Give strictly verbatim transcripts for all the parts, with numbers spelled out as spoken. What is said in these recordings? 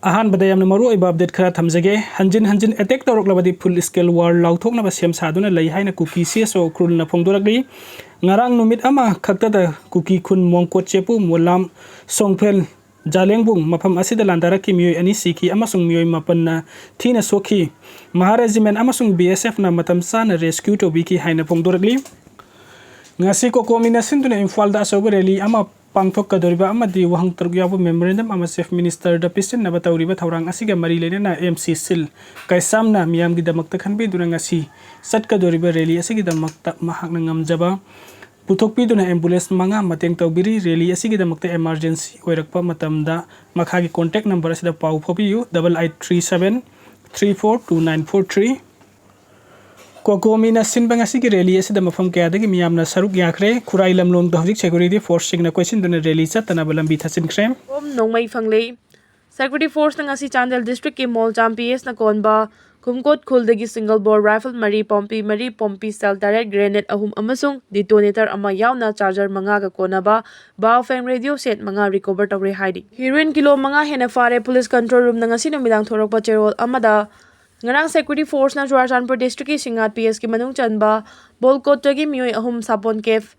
ꯑꯍꯥꯟꯕꯗ ꯌꯥꯝꯅ ꯃꯔꯨꯑꯣꯏꯕ ꯑꯞꯗꯦꯠ ꯈꯔ ꯊꯝꯖꯒꯦ꯫ ꯍꯟꯖꯤꯟ ꯍꯟꯖꯤꯟ ꯑꯦꯇꯦꯛ ꯇꯧꯔꯛꯂꯕꯗꯤ ꯐꯨꯜ ꯁ꯭ꯀꯦꯜ ꯋꯥꯔ ꯂꯥꯎꯊꯣꯛꯅꯕ ꯁꯦꯝ ꯁꯥꯗꯨꯅ ꯂꯩ ꯍꯥꯏꯅ ꯀꯨꯀꯤ ꯁꯤ ꯑꯦꯁ ꯑꯣ ꯎꯈ꯭ꯔꯨꯜꯅ ꯐꯣꯡꯗꯣꯔꯛꯂꯤ꯫ ꯉꯔꯥꯡ ꯅꯨꯃꯤꯠ ꯑꯃ ꯈꯛꯇꯗ ꯀꯨꯀꯤ ꯈꯨꯟ ꯃꯣꯡꯀꯣꯠ ꯆꯦꯄꯨ, ꯃꯣꯂꯥꯝ, ꯁꯣꯡꯐꯦꯜ, ꯖꯥꯂꯦꯡꯕꯨꯡ ꯃꯐꯝ ꯑꯁꯤꯗ ꯂꯥꯟꯗꯥꯔꯛꯈꯤ꯫ ꯃꯤꯑꯣꯏ ꯑꯅꯤ ꯁꯤꯈꯤ ꯑꯃꯁꯨꯡ ꯃꯤꯑꯣꯏ ꯃꯥꯄꯟꯅ ꯊꯤꯅ ꯁꯣꯛꯈꯤ꯫ ꯃꯍꯥ ꯔꯦꯖꯤꯃꯦꯟ ꯑꯃꯁꯨꯡ ꯕꯤ ꯑꯦꯁ ꯑꯦꯐꯅ ꯃꯇꯝ ꯆꯥꯅ ꯔꯦꯁꯀ꯭ꯌꯨ ꯇꯧꯕꯤꯈꯤ ꯍꯥꯏꯅ ꯐꯣꯡꯗꯣꯔꯛꯂꯤ꯫ ꯉꯁꯤ ꯀꯣꯀꯣꯃꯤꯅ ꯁꯤꯟꯗꯨꯅ ꯏꯝꯐꯥꯜꯗ ꯑꯆꯧꯕ ꯔꯦꯂꯤ ꯑꯃ ꯄꯥꯡꯊꯣꯛꯀꯗꯧꯔꯤꯕ ꯑꯃꯗꯤ ꯋꯥꯍꯪ ꯇꯔꯨꯛ ꯌꯥꯎꯕ ꯃꯦꯃꯣꯔꯦꯟꯗꯝ ꯑꯃ ꯆꯤꯐ ꯃꯤꯅꯤꯁꯇꯔꯗ ꯄꯤꯁꯤꯟꯅꯕ ꯇꯧꯔꯤꯕ ꯊꯧꯔꯥꯡ ꯑꯁꯤꯒ ꯃꯔꯤ ꯂꯩꯅꯅ ꯑꯦꯝ ꯁꯤ ꯁꯤꯜ ꯀꯩꯁꯥꯝꯅ ꯃꯤꯌꯥꯝꯒꯤꯗꯃꯛꯇ ꯈꯟꯕꯤꯗꯨꯅ ꯉꯁꯤ ꯆꯠꯀꯗꯧꯔꯤꯕ ꯔꯦꯂꯤ ꯑꯁꯤꯒꯤꯗꯃꯛꯇ ꯃꯍꯥꯛꯅ ꯉꯝꯖꯕ ꯄꯨꯊꯣꯛꯄꯤꯗꯨꯅ ꯑꯦꯝꯕꯨꯂꯦꯟꯁ ꯃꯉꯥ ꯃꯇꯦꯡ ꯇꯧꯕꯤꯔꯤ꯫ ꯔꯦꯂꯤ ꯑꯁꯤꯒꯤꯗꯃꯛꯇ ꯏꯃꯥꯔꯖꯦꯟꯁꯤ ꯑꯣꯏꯔꯛꯄ ꯃꯇꯝꯗ ꯃꯈꯥꯒꯤ ꯀꯣꯟꯇꯦꯛ ꯅꯝꯕꯔ ꯑꯁꯤꯗ ꯄꯥꯎ ꯐꯥꯎꯕꯤꯌꯨ, double eight three seven three four two nine four three꯫ ꯀꯣꯀꯣꯃꯤꯅ ꯁꯤꯟꯕ ꯉꯁꯤꯒꯤ ꯔꯦꯂꯤ ꯑꯁꯤꯗ ꯃꯐꯝ ꯀꯌꯥꯗꯒꯤ ꯃꯤꯌꯥꯝꯅ ꯁꯔꯨꯛ ꯌꯥꯈ꯭ꯔꯦ꯫ ꯈꯨꯔꯥꯏ ꯂꯝꯂꯣꯡꯗ ꯍꯧꯖꯤꯛ ꯁꯦꯀ꯭ꯌꯨꯔꯤꯇꯤ ꯐꯣꯔꯁꯁꯤꯡꯅ ꯀꯣꯏꯁꯤꯟꯗꯨꯅ ꯔꯦꯂꯤ ꯆꯠꯇꯅꯕ ꯂꯝꯕꯤ ꯊꯠꯆꯤꯟꯈ꯭ꯔꯦ꯫ ꯀꯣꯝ ꯅꯣꯡꯃꯩ ꯐꯪꯂꯦ꯫ ꯁꯦꯀ꯭ꯌꯨꯔꯤꯇꯤ ꯐꯣꯔꯁꯅ ꯉꯁꯤ ꯆꯥꯟꯗꯦꯜ ꯗꯤꯁꯇ꯭ꯔꯤꯛꯀꯤ ꯃꯣꯜꯖꯥꯝ ꯄꯤ ꯑꯦꯁꯅ ꯀꯣꯟꯕ ꯈꯨꯝꯀꯣꯠ ꯈꯨꯜꯗꯒꯤ ꯁꯤꯡꯒꯜ ꯕꯣꯔ ꯔꯥꯏꯐꯜ ꯃꯔꯤ, ꯄꯣꯝꯄꯤ ꯃꯔꯤ, ꯄꯣꯝꯄꯤ ꯁꯦꯜ ꯇꯔꯦꯠ, ꯒ꯭ꯔꯦꯅꯦꯗ ꯑꯍꯨꯝ ꯑꯃꯁꯨꯡ ꯗꯤꯇꯣꯅꯦꯇꯔ ꯑꯃ ꯌꯥꯎꯅ ꯆꯥꯔꯖꯔ ꯃꯉꯥꯒ ꯀꯣꯟꯅꯕ ꯕꯥꯑꯣꯐꯦꯡ ꯔꯦꯗꯤꯑꯣ ꯁꯦꯠ ꯃꯉꯥ ꯔꯤꯀꯣꯚꯔ ꯇꯧꯔꯦ ꯍꯥꯏꯔꯤ꯫ ꯍꯤꯔꯣꯏꯟ ꯀꯤꯂꯣ ꯃꯉꯥ ꯍꯦꯟꯅ ꯐꯥꯔꯦ꯫ ꯄꯨꯂꯤꯁ ꯀꯟꯇ꯭ꯔꯣꯜ ꯔꯨꯝꯅ ꯉꯁꯤ ꯅꯨꯃꯤꯗꯥꯡ ꯊꯣꯔꯛꯄ ꯆꯦꯔꯣꯜ ꯑꯃꯗ ꯉꯔꯥꯡ ꯁꯦꯀ꯭ꯌꯨꯔꯤꯇꯤ ꯐꯣꯔꯁꯅ ꯆꯨꯔꯥꯆꯥꯟꯄꯨꯔ ꯗꯤꯁꯇ꯭ꯔꯤꯛꯀꯤ ꯁꯤꯡꯍꯥꯠ ꯄꯤ ꯑꯦꯁꯀꯤ ꯃꯅꯨꯡ ꯆꯟꯕ ꯕꯣꯜꯀꯣꯠꯇꯒꯤ ꯃꯤꯑꯣꯏ ꯑꯍꯨꯝ ꯁꯥꯄꯣꯟ ꯀꯦꯐ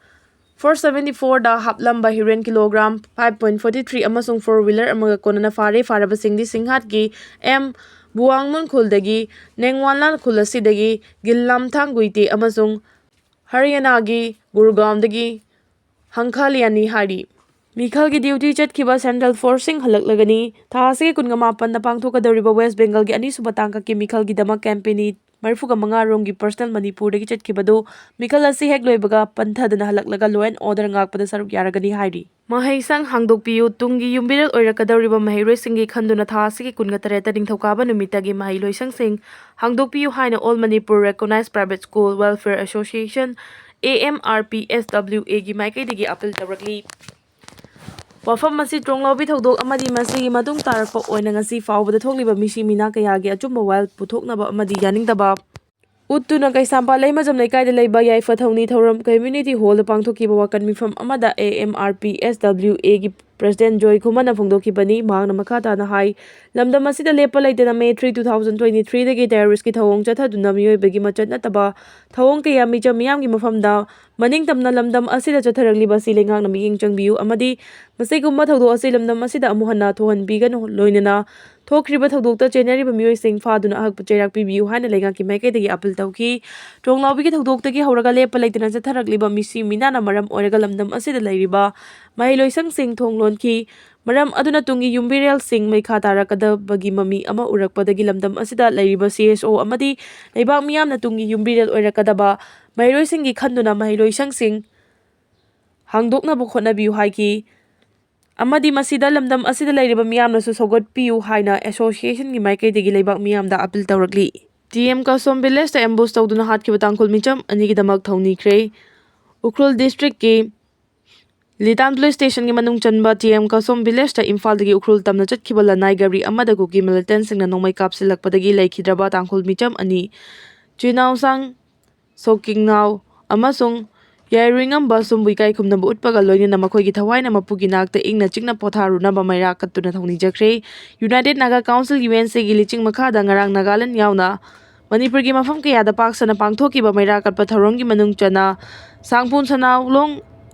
ꯐꯣꯔ ꯁꯕꯦꯟꯇꯤ ꯐꯣꯔꯗ ꯍꯥꯞꯂꯝꯕ heroin kilogram five point forty three ꯑꯃꯁꯨꯡ ꯐꯣꯔ ꯋꯤꯂꯔ ꯑꯃꯒ ꯀꯣꯟꯅꯅ ꯐꯥꯔꯦ꯫ ꯐꯥꯔꯕꯁꯤꯡꯗꯤ ꯁꯤꯡꯍꯥꯠꯀꯤ ꯑꯦꯝ ꯕꯨꯋꯥꯡꯅꯨꯟ ꯈꯨꯜꯗꯒꯤ, ꯅꯦꯡꯋꯥꯟꯂꯥꯟ ꯈꯨꯜ ꯑꯁꯤꯗꯒꯤ, ꯒꯤꯜꯂꯥꯝꯊꯥꯡ ꯒꯨꯏꯇꯦ ꯑꯃꯁꯨꯡ ꯍꯔꯤꯌꯥꯅꯥꯒꯤ ꯒꯨꯔꯒꯥꯎꯟꯗꯒꯤ ꯍꯪꯈꯥꯂꯤꯌꯥꯅꯤ ꯍꯥꯏꯔꯤ꯫ ꯃꯤꯈꯜꯒꯤ ꯗ꯭ꯌꯨꯇꯤ ꯆꯠꯈꯤꯕ ꯁꯦꯟꯇ꯭ꯔꯦꯜ ꯐꯣꯔꯁꯁꯤꯡ ꯍꯜꯂꯛꯂꯒꯅꯤ꯫ ꯊꯥ ꯑꯁꯤꯒꯤ ꯀꯨꯟꯒ ꯃꯥꯄꯟꯗ ꯄꯥꯡꯊꯣꯛꯀꯗꯧꯔꯤꯕ ꯋꯦꯁ ꯕꯦꯡꯒꯜꯒꯤ ꯑꯅꯤꯁꯨꯕ ꯇꯥꯡꯀꯛꯀꯤ ꯃꯤꯈꯜꯒꯤꯗꯃꯛ ꯀꯦꯝꯄꯦꯅꯤ ꯃꯔꯤꯐꯨꯒ ꯃꯉꯥ ꯔꯣꯝꯒꯤ ꯄꯔꯁꯅꯦꯜ ꯃꯅꯤꯄꯨꯔꯗꯒꯤ ꯆꯠꯈꯤꯕꯗꯨ ꯃꯤꯈꯜ ꯑꯁꯤ ꯍꯦꯛ ꯂꯣꯏꯕꯒ ꯄꯟꯊꯗꯅ ꯍꯜꯂꯛꯂꯒ law and order ꯉꯥꯛꯄꯗ ꯁꯔꯨꯛ ꯌꯥꯔꯒꯅꯤ ꯍꯥꯏꯔꯤ꯫ ꯃꯍꯩꯁꯪ ꯍꯥꯡꯗꯣꯛꯄꯤꯌꯨ꯫ ꯇꯨꯡꯒꯤ ꯌꯨꯝꯕꯤꯔꯦꯜ ꯑꯣꯏꯔꯛꯀꯗꯧꯔꯤꯕ ꯃꯍꯩꯔꯣꯏꯁꯤꯡꯒꯤ ꯈꯟꯗꯨꯅ ꯊꯥ ꯑꯁꯤꯒꯤ ꯀꯨꯟꯒ ꯇꯔꯦꯠꯇ ꯅꯤꯡꯊꯧꯀꯥꯕ ꯅꯨꯃꯤꯠꯇꯒꯤ ꯃꯍꯩꯂꯣꯏꯁꯪꯁꯤꯡ ꯍꯥꯡꯗꯣꯛꯄꯤꯌꯨ ꯍꯥꯏꯅ All Manipur Recognized Private School Welfare Association, A M R P S W A, ꯒꯤ ꯃꯥꯏꯀꯩꯗꯒꯤ ꯑꯥꯄꯤꯜ ꯇꯧꯔꯛꯂꯤ꯫ ꯋꯥꯐꯝ ꯑꯁꯤ ꯇ꯭ꯔꯣꯡꯂꯥꯎꯕꯤ ꯊꯧꯗꯣꯛ ꯑꯃꯗꯤ ꯃꯁꯤꯒꯤ ꯃꯇꯨꯡ ꯇꯥꯔꯛꯄ ꯑꯣꯏꯅ ꯉꯁꯤ ꯐꯥꯎꯕꯗ ꯊꯣꯛꯂꯤꯕ ꯃꯤꯁꯤ ꯃꯤꯅꯥ ꯀꯌꯥꯒꯤ ꯑꯆꯨꯝꯕ ꯋꯥꯌꯦꯜ ꯄꯨꯊꯣꯛꯅꯕ ꯑꯃꯗꯤ ꯌꯥꯅꯤꯡꯗꯕ ꯎꯠꯇꯨꯅ ꯀꯩꯁꯥꯝꯄꯥꯠ ꯂꯩꯃꯖꯝ ꯂꯩꯀꯥꯏꯗ ꯂꯩꯕ ꯌꯥꯏꯐ ꯊꯧꯅꯤ ꯊꯧꯔꯝ ꯀꯝꯃ꯭ꯌꯨꯅꯤꯇꯤ ꯍꯣꯜꯗ ꯄꯥꯡꯊꯣꯛꯈꯤꯕ ꯋꯥꯀꯠ ꯃꯤꯐꯝ ꯑꯃꯗ A M R P S W ꯑꯦꯒꯤ ꯄ꯭ꯔꯁꯤꯗꯦꯟ ꯖꯣꯏ ꯈꯨꯃꯟꯅ ꯐꯣꯡꯗꯣꯛꯈꯤꯕꯅꯤ꯫ ꯃꯍꯥꯛꯅ ꯃꯈꯥ ꯇꯥꯅ ꯍꯥꯏ, ꯂꯝꯗꯝ ꯑꯁꯤꯗ ꯂꯦꯞꯄ ꯂꯩꯇꯅ May three two thousand twenty ꯊ꯭ꯔꯤꯗꯒꯤ ꯇꯦꯔꯣꯔꯤꯁꯀꯤ ꯊꯧꯑꯣꯡ ꯆꯠꯊꯗꯨꯅ ꯃꯤꯑꯣꯏꯕꯒꯤ ꯃꯆꯠ ꯅꯠꯇꯕ ꯊꯧꯑꯣꯡ ꯀꯌꯥ ꯃꯤꯆꯝ ꯃꯤꯌꯥꯝꯒꯤ ꯃꯐꯝꯗ ꯃꯅꯤꯡ ꯇꯝꯅ ꯂꯝꯗꯝ ꯑꯁꯤꯗ ꯆꯠꯊꯔꯛꯂꯤꯕ ꯑꯁꯤ ꯂꯩꯉꯥꯛꯅ ꯃꯤꯠꯌꯦꯡ ꯆꯪꯕꯤꯌꯨ ꯑꯃꯗꯤ ꯃꯁꯤꯒꯨꯝꯕ ꯊꯧꯗꯣꯛ ꯑꯁꯤ ꯂꯝꯗꯝ ꯑꯁꯤꯗ ꯑꯃꯨꯛ ꯍꯟꯅ ꯊꯣꯛꯍꯟꯕꯤꯒꯅꯨ, ꯂꯣꯏꯅꯅ ꯊꯣꯛꯈ꯭ꯔꯤꯕ ꯊꯧꯗꯣꯛꯇ ꯆꯦꯟꯅꯔꯤꯕ ꯃꯤꯑꯣꯏꯁꯤꯡ ꯐꯥꯗꯨꯅ ꯑꯍꯛꯄ ꯆꯩꯔꯥꯛ ꯄꯤꯕꯤꯌꯨ ꯍꯥꯏꯅ ꯂꯩꯉꯥꯛꯀꯤ ꯃꯥꯏꯀꯩꯗꯒꯤ ꯑꯥꯄꯤꯜ ꯇꯧꯈꯤ꯫ ꯇ꯭ꯔꯣꯡꯂꯥꯎꯕꯤꯒꯤ ꯊꯧꯗꯣꯛꯇꯒꯤ ꯍꯧꯔꯒ ꯂꯦꯞꯄ ꯂꯩꯇꯅ ꯆꯠꯊꯔꯛꯂꯤꯕ ꯃꯤꯁꯤ ꯃꯤꯅꯥꯅ ꯃꯔꯝ ꯑꯣꯏꯔꯒ ꯂꯝꯗꯝ ꯑꯁꯤꯗ ꯂꯩꯔꯤꯕ ꯃꯍꯩꯂꯣꯏꯁꯪꯁꯤꯡ ꯊꯣꯡ ꯂꯣꯟꯈꯤ꯫ ꯃꯔꯝ ꯑꯗꯨꯅ ꯇꯨꯡꯒꯤ ꯌꯨꯝꯕꯤꯔꯦꯜꯁꯤꯡ ꯃꯩꯈꯥ ꯇꯥꯔꯛꯀꯗꯕꯒꯤ ꯃꯃꯤ ꯑꯃ ꯎꯔꯛꯄꯗꯒꯤ ꯂꯝꯗꯝ ꯑꯁꯤꯗ ꯂꯩꯔꯤꯕ ꯁꯤ ꯑꯦꯁ ꯑꯣ ꯑꯃꯗꯤ ꯂꯩꯕꯥꯛ ꯃꯤꯌꯥꯝꯅ ꯇꯨꯡꯒꯤ ꯌꯨꯝꯕꯤꯔꯦꯜ ꯑꯣꯏꯔꯛꯀꯗꯕ ꯃꯍꯩꯔꯣꯏꯁꯤꯡꯒꯤ ꯈꯟꯗꯨꯅ ꯃꯍꯩꯂꯣꯏꯁꯪꯁꯤꯡ ꯍꯥꯡꯗꯣꯛꯅꯕ ꯍꯣꯠꯅꯕꯤꯌꯨ ꯍꯥꯏꯈꯤ꯫ ꯑꯃꯗꯤ ꯃꯁꯤꯗ ꯂꯝꯗꯝ ꯑꯁꯤꯗ ꯂꯩꯔꯤꯕ ꯃꯤꯌꯥꯝꯅꯁꯨ ꯁꯧꯒꯠꯄꯤꯌꯨ ꯍꯥꯏꯅ ꯑꯦꯁꯣꯁꯤꯌꯦꯁꯟꯒꯤ ꯃꯥꯏꯀꯩꯗꯒꯤ ꯂꯩꯕꯥꯛ ꯃꯤꯌꯥꯝꯗ ꯑꯥꯄꯤꯜ ꯇꯧꯔꯛꯂꯤ꯫ ꯇꯤ ꯑꯦꯝ ꯀꯁꯣꯝ ꯚꯤꯂꯦꯖꯇ ꯑꯦꯝꯕꯨꯁ ꯇꯧꯗꯨꯅ ꯍꯥꯠꯈꯤꯕ ꯇꯥꯡꯈꯨꯜ ꯃꯤꯆꯝ ꯑꯅꯤꯒꯤꯗꯃꯛ ꯊꯧꯅꯤꯈ꯭ꯔꯦ꯫ ꯎꯈ꯭ꯔꯨꯜ ꯗꯤꯁꯇ꯭ꯔꯤꯛꯀꯤ ꯂꯤꯇꯥꯟ ꯄꯨꯂꯤꯁ ꯁ꯭ꯇꯦꯁꯟꯒꯤ ꯃꯅꯨꯡ ꯆꯟꯕ ꯇꯤ ꯑꯦꯝ ꯀꯁꯣꯝ ꯚꯤꯂꯦꯖꯇ ꯏꯝꯐꯥꯜꯗꯒꯤ ꯎꯈ꯭ꯔꯨꯜ ꯇꯝꯅ ꯆꯠꯈꯤꯕ ꯂꯅꯥꯏ ꯒꯥꯔꯤ ꯑꯃꯗ ꯀꯨꯀꯤ ꯃꯤꯂꯤꯇꯦꯟꯁꯤꯡꯅ ꯅꯣꯡꯃꯩ ꯀꯥꯞꯁꯤꯜꯂꯛꯄꯗꯒꯤ ꯂꯩꯈꯤꯗ꯭ꯔꯕ ꯇꯥꯡꯈꯨꯜ ꯃꯤꯆꯝ ꯑꯅꯤ, ꯆꯤꯅꯥꯎꯁꯥꯡ ꯁꯣꯀꯤꯡꯅꯥꯎ ꯑꯃꯁꯨꯡ ꯌꯥꯏꯔꯨꯏꯉꯝꯕ ꯁꯨꯝꯕꯨ ꯏꯀꯥꯏ ꯈꯨꯝꯅꯕ ꯎꯠꯄꯒ ꯂꯣꯏꯅꯅ ꯃꯈꯣꯏꯒꯤ ꯊꯋꯥꯏꯅ ꯃꯄꯨꯒꯤ ꯅꯥꯛꯇ ꯏꯪꯅ ꯆꯤꯛꯅ ꯄꯣꯊꯥꯔꯨꯅꯕ ꯃꯩꯔꯥ ꯀꯠꯇꯨꯅ ꯊꯧꯅꯤꯖꯈ꯭ꯔꯦ꯫ United Naga council, U N ꯁꯤꯒꯤ ꯂꯤꯆꯤꯡ ꯃꯈꯥꯗ ꯉꯔꯥꯡ ꯅꯥꯒꯥꯂꯦꯟꯗ ꯌꯥꯎꯅ ꯃꯅꯤꯄꯨꯔꯒꯤ ꯃꯐꯝ ꯀꯌꯥꯗ ꯄꯥꯛ ꯁꯟꯅ ꯄꯥꯡꯊꯣꯛꯈꯤꯕ ꯃꯩꯔꯥ ꯀꯠꯄ ꯊꯧꯔꯝꯒꯤ ꯃꯅꯨꯡ ꯆꯟꯅ ꯁꯥꯡꯄꯨꯟ ꯁꯅꯥꯎꯂꯣꯡ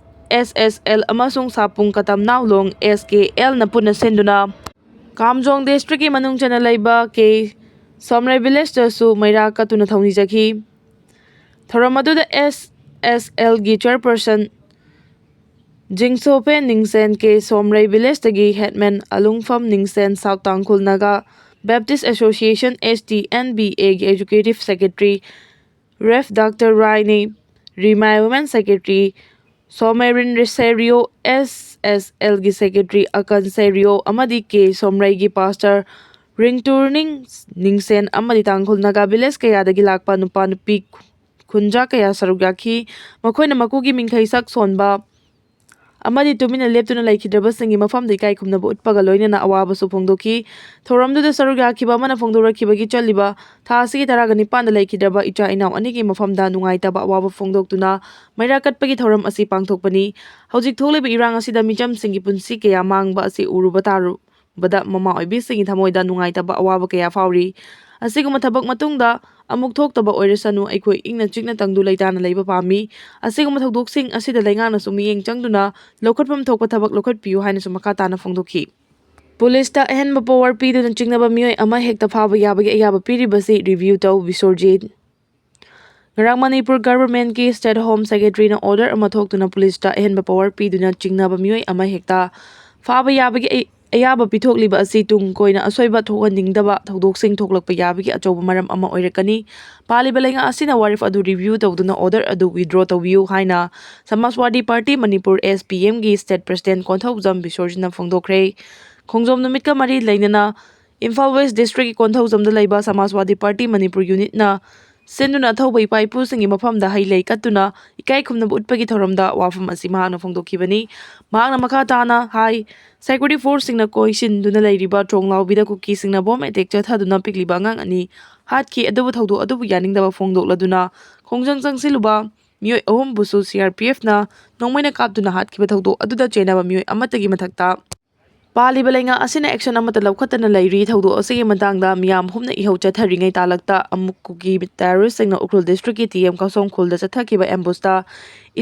ꯑꯦꯁ ꯑꯦꯁ ꯑꯦꯜ ꯑꯃꯁꯨꯡ ꯁꯥꯄꯨꯡ ꯀꯇꯝ ꯅꯥꯎꯂꯣꯡ ꯑꯦꯁ ꯀꯦ ꯑꯦꯜꯅ ꯄꯨꯟꯅ ꯁꯤꯟꯗꯨꯅ ꯀꯥꯝꯖꯣꯡ ꯗꯤꯁꯇ꯭ꯔꯤꯛꯀꯤ ꯃꯅꯨꯡ ꯆꯟꯅ ꯂꯩꯕ ꯀꯦ ꯁꯣꯝꯔꯩ ꯚꯤꯂꯦꯖꯇꯁꯨ ꯃꯩꯔꯥ ꯀꯠꯇꯨꯅ ꯊꯧꯅꯤꯖꯈꯤ꯫ ꯊꯧꯔꯝ ꯑꯗꯨꯗ ꯑꯦꯁ ꯑꯦꯁ ꯑꯦꯜꯒꯤ ꯆꯤꯌꯔꯄꯔꯁꯟ ꯖꯤꯡꯁꯣꯐꯦ ꯅꯤꯡꯁꯦꯟ, ꯀꯦ ꯁꯣꯝꯔꯩ ꯚꯤꯂꯦꯖꯇꯒꯤ headman Alungpham Ningshen, south Tangkhul Naga Baptist association, S T N B ꯑꯦꯒꯤ executive secretary Rev doctor Raini, Rimai women secretary Somerin Serio, S S ꯑꯦꯜꯒꯤ ꯁꯦꯀ꯭ꯔꯦꯇꯔꯤ ꯑꯀꯟ ꯁꯦꯔꯤꯌꯣ ꯑꯃꯗꯤ ꯀꯦ ꯁꯣꯝꯔꯩꯒꯤ ꯄꯥꯁꯇꯔ ꯔꯤꯡꯇꯨꯔꯅꯤꯡ ꯅꯤꯡꯁꯦꯟ ꯑꯃꯗꯤ ꯇꯥꯡꯈꯨꯜ ꯅꯥꯒꯥ ꯚꯤꯂꯦꯖ ꯀꯌꯥꯗꯒꯤ ꯂꯥꯛꯄ ꯅꯨꯄꯥ ꯅꯨꯄꯤ ꯈꯨꯟꯖꯥ ꯀꯌꯥ ꯁꯔꯨꯛ ꯌꯥꯈꯤ꯫ ꯃꯈꯣꯏꯅ ꯃꯀꯨꯒꯤ ꯃꯤꯡꯈꯩ ꯁꯛ ꯁꯣꯟꯕ ꯑꯃꯗꯤ ꯇꯨꯃꯤꯟꯅ ꯂꯦꯞꯇꯨꯅ ꯂꯩꯈꯤꯗ꯭ꯔꯕꯁꯤꯡꯒꯤ ꯃꯐꯝꯗ ꯏꯀꯥꯏ ꯈꯨꯝꯅꯕ ꯎꯠꯄꯒ ꯂꯣꯏꯅꯅ ꯑꯋꯥꯕꯁꯨ ꯐꯣꯡꯗꯣꯛꯈꯤ꯫ ꯊꯧꯔꯝꯗꯨꯗ ꯁꯔꯨꯛ ꯌꯥꯈꯤꯕ ꯑꯃꯅ ꯐꯣꯡꯗꯣꯔꯛꯈꯤꯕꯒꯤ ꯆꯠꯂꯤꯕ ꯊꯥ ꯑꯁꯤꯒꯤ ꯇꯔꯥꯒ ꯅꯤꯄꯥꯟꯗ ꯂꯩꯈꯤꯗ꯭ꯔꯕ ꯏꯆꯥ ꯏꯅꯥꯎ ꯑꯅꯤꯒꯤ ꯃꯐꯝꯗ ꯅꯨꯡꯉꯥꯏꯇꯕ ꯑꯋꯥꯕ ꯐꯣꯡꯗꯣꯛꯇꯨꯅ ꯃꯩꯔꯥ ꯀꯠꯄꯒꯤ ꯊꯧꯔꯝ ꯑꯁꯤ ꯄꯥꯡꯊꯣꯛꯄꯅꯤ꯫ ꯍꯧꯖꯤꯛ ꯊꯣꯛꯂꯤꯕ ꯏꯔꯥꯡ ꯑꯁꯤꯗ ꯃꯤꯆꯝꯁꯤꯡꯒꯤ ꯄꯨꯟꯁꯤ ꯀꯌꯥ ꯃꯥꯡꯕ ꯑꯁꯤ ꯎꯔꯨꯕ ꯇꯥꯔꯨꯕꯗ ꯃꯃꯥ ꯑꯣꯏꯕꯤꯁꯤꯡꯒꯤ ꯊꯃꯣꯏꯗ ꯅꯨꯡꯉꯥꯏꯇꯕ ꯑꯋꯥꯕ ꯀꯌꯥ ꯐꯥꯎꯔꯤ꯫ ꯑꯁꯤꯒꯨꯝꯕ ꯊꯕꯛ ꯃꯇꯨꯡꯗ ꯑꯃꯨꯛ ꯊꯣꯛꯇꯕ ꯑꯣꯏꯔꯁꯅꯨ, ꯑꯩꯈꯣꯏ ꯏꯪꯅ ꯆꯤꯛꯅ ꯇꯪꯗꯨ ꯂꯩꯇꯥꯅ ꯂꯩꯕ ꯄꯥꯝꯃꯤ꯫ ꯑꯁꯤꯒꯨꯝꯕ ꯊꯧꯗꯣꯛꯁꯤꯡ ꯑꯁꯤꯗ ꯂꯩꯉꯥꯛꯅꯁꯨ ꯃꯤꯠꯌꯦꯡ ꯆꯪꯗꯨꯅ ꯂꯧꯈꯠꯐꯝ ꯊꯣꯛꯄ ꯊꯕꯛ ꯂꯧꯈꯠꯄꯤꯌꯨ ꯍꯥꯏꯅꯁꯨ ꯃꯈꯥ ꯇꯥꯅ ꯐꯣꯡꯗꯣꯛꯈꯤ꯫ ꯄꯨꯂꯤꯁꯇ ꯑꯍꯦꯟꯕ ꯄꯋꯥꯔ ꯄꯤꯗꯨꯅ ꯆꯤꯡꯅꯕ ꯃꯤꯑꯣꯏ ꯑꯃ ꯍꯦꯛꯇ ꯐꯥꯕ ꯌꯥꯕꯒꯤ ꯑꯌꯥꯕ ꯄꯤꯔꯤꯕꯁꯤ ꯔꯤꯚꯤꯌꯨ ꯇꯧ, ꯕꯤꯁꯣꯔꯖꯤꯠ꯫ ꯉꯔꯥꯡ ꯃꯅꯤꯄꯨꯔ ꯒꯚꯔꯟꯃꯦꯟꯠꯀꯤ ꯁ꯭ꯇꯦꯠ ꯍꯣꯝ ꯁꯦꯀ꯭ꯔꯦꯇꯔꯤꯅ ꯑꯣꯔꯗꯔ ꯑꯃ ꯊꯣꯛꯇꯨꯅ ꯄꯨꯂꯤꯁꯇ ꯑꯍꯦꯟꯕ ꯄꯋꯥꯔ ꯄꯤꯗꯨꯅ ꯆꯤꯡꯅꯕ ꯃꯤꯑꯣꯏ ꯑꯃ ꯍꯦꯛꯇ ꯐꯥꯕ ꯌꯥꯕꯒꯤ ꯑꯩ-, ꯑꯌꯥꯕ ꯄꯤꯊꯣꯛꯂꯤꯕ ꯑꯁꯤ ꯇꯨꯡ ꯀꯣꯏꯅ ꯑꯁꯣꯏꯕ ꯊꯣꯛꯍꯟꯅꯤꯡꯗꯕ ꯊꯧꯗꯣꯛꯁꯤꯡ ꯊꯣꯛꯂꯛꯄ ꯌꯥꯕꯒꯤ ꯑꯆꯧꯕ ꯃꯔꯝ ꯑꯃ ꯑꯣꯏꯔꯛꯀꯅꯤ꯫ ꯄꯥꯜꯂꯤꯕ ꯂꯩꯉꯥꯛ ꯑꯁꯤꯅ ꯋꯥꯔꯦꯞ ꯑꯗꯨ ꯔꯤꯚꯤꯌꯨ ꯇꯧꯗꯨꯅ ꯑꯣꯔꯗꯔ ꯑꯗꯨ ꯋꯤꯗ꯭ꯔꯣ ꯇꯧꯕꯤꯌꯨ ꯍꯥꯏꯅ ꯁꯃꯥꯖꯋꯥꯗꯤ ꯄꯥꯔꯇꯤ ꯃꯅꯤꯄꯨꯔ, ꯑꯦꯁ ꯄꯤ ꯑꯦꯝꯒꯤ ꯁ꯭ꯇꯦꯠ ꯄ꯭ꯔꯁꯤꯗꯦꯟꯠ ꯀꯣꯟꯊꯧꯖꯝ ꯕꯤꯁꯣꯔꯖꯤꯠꯅ ꯐꯣꯡꯗꯣꯛꯈ꯭ꯔꯦ꯫ ꯈꯣꯡꯖꯣꯝ ꯅꯨꯃꯤꯠꯀ ꯃꯔꯤ ꯂꯩꯅꯅ ꯏꯝꯐꯥꯜ ꯋꯦꯁ ꯗꯤꯁꯇ꯭ꯔꯤꯛꯀꯤ ꯀꯣꯟꯊꯧꯖꯝꯗ ꯂꯩꯕ ꯁꯃꯥꯖꯋꯥꯗꯤ ꯄꯥꯔꯇꯤ ꯃꯅꯤꯄꯨꯔ ꯌꯨꯅꯤꯠꯅ ꯁꯤꯟꯗꯨꯅ ꯑꯊꯧꯕ ꯏꯄꯥ ꯏꯄꯨꯁꯤꯡꯒꯤ ꯃꯐꯝꯗ ꯍꯩ ꯂꯩ ꯀꯠꯇꯨꯅ ꯏꯀꯥꯏ ꯈꯨꯝꯅꯕ ꯎꯠꯄꯒꯤ ꯊꯧꯔꯝꯗ ꯋꯥꯐꯝ ꯑꯁꯤ ꯃꯍꯥꯛꯅ ꯐꯣꯡꯗꯣꯛꯈꯤꯕꯅꯤ꯫ ꯃꯍꯥꯛꯅ ꯃꯈꯥ ꯇꯥꯅ ꯍꯥꯏ, ꯁꯦꯀ꯭ꯌꯨꯔꯤꯇꯤ ꯐꯣꯔꯁꯁꯤꯡꯅ ꯀꯣꯏꯁꯤꯟꯗꯨꯅ ꯂꯩꯔꯤꯕ ꯇ꯭ꯔꯣꯡꯂꯥꯎꯕꯤꯗ ꯀꯨꯀꯤꯁꯤꯡꯅ ꯕꯣꯝ ꯑꯦꯇꯦꯛ ꯆꯠꯊꯗꯨꯅ ꯄꯤꯛꯂꯤꯕ ꯑꯉꯥꯡ ꯑꯅꯤ ꯍꯥꯠꯈꯤ꯫ ꯑꯗꯨꯕꯨ ꯊꯧꯗꯣꯛ ꯑꯗꯨꯕꯨ ꯌꯥꯅꯤꯡꯗꯕ ꯐꯣꯡꯗꯣꯛꯂꯗꯨꯅ ꯈꯣꯡꯖꯪ ꯆꯪꯁꯤꯜꯂꯨꯕ ꯃꯤꯑꯣꯏ ꯑꯍꯨꯝꯕꯨꯁꯨ ꯁꯤ ꯑꯥꯔ ꯄꯤ ꯑꯦꯐꯅ ꯅꯣꯡꯃꯩꯅ ꯀꯥꯞꯇꯨꯅ ꯍꯥꯠꯈꯤꯕ ꯊꯧꯗꯣꯛ ꯑꯗꯨꯗ ꯆꯦꯟꯅꯕ ꯃꯤꯑꯣꯏ ꯑꯃꯠꯇꯒꯤ ꯃꯊꯛꯇ ꯄꯥꯜꯂꯤꯕ ꯂꯩꯉꯥꯛ ꯑꯁꯤꯅ ꯑꯦꯛꯁꯟ ꯑꯃꯠꯇ ꯂꯧꯈꯠꯇꯅ ꯂꯩꯔꯤ꯫ ꯊꯧꯗꯣꯛ ꯑꯁꯤꯒꯤ ꯃꯇꯥꯡꯗ ꯃꯤꯌꯥꯝ ꯍꯨꯝꯅ ꯏꯍꯧ ꯆꯠꯊꯔꯤꯉꯩ ꯇꯥꯂꯛꯇ ꯑꯃꯨꯛ ꯀꯨꯀꯤ ꯇꯦꯔꯣꯔꯤꯁꯁꯤꯡꯅ ꯎꯈ꯭ꯔꯨꯜ ꯗꯤꯁꯇ꯭ꯔꯤꯛꯀꯤ ꯇꯤ ꯑꯦꯝ ꯀꯁꯣꯝ ꯈꯨꯜꯗ ꯆꯠꯊꯈꯤꯕ ꯑꯦꯝꯕꯨꯁꯇ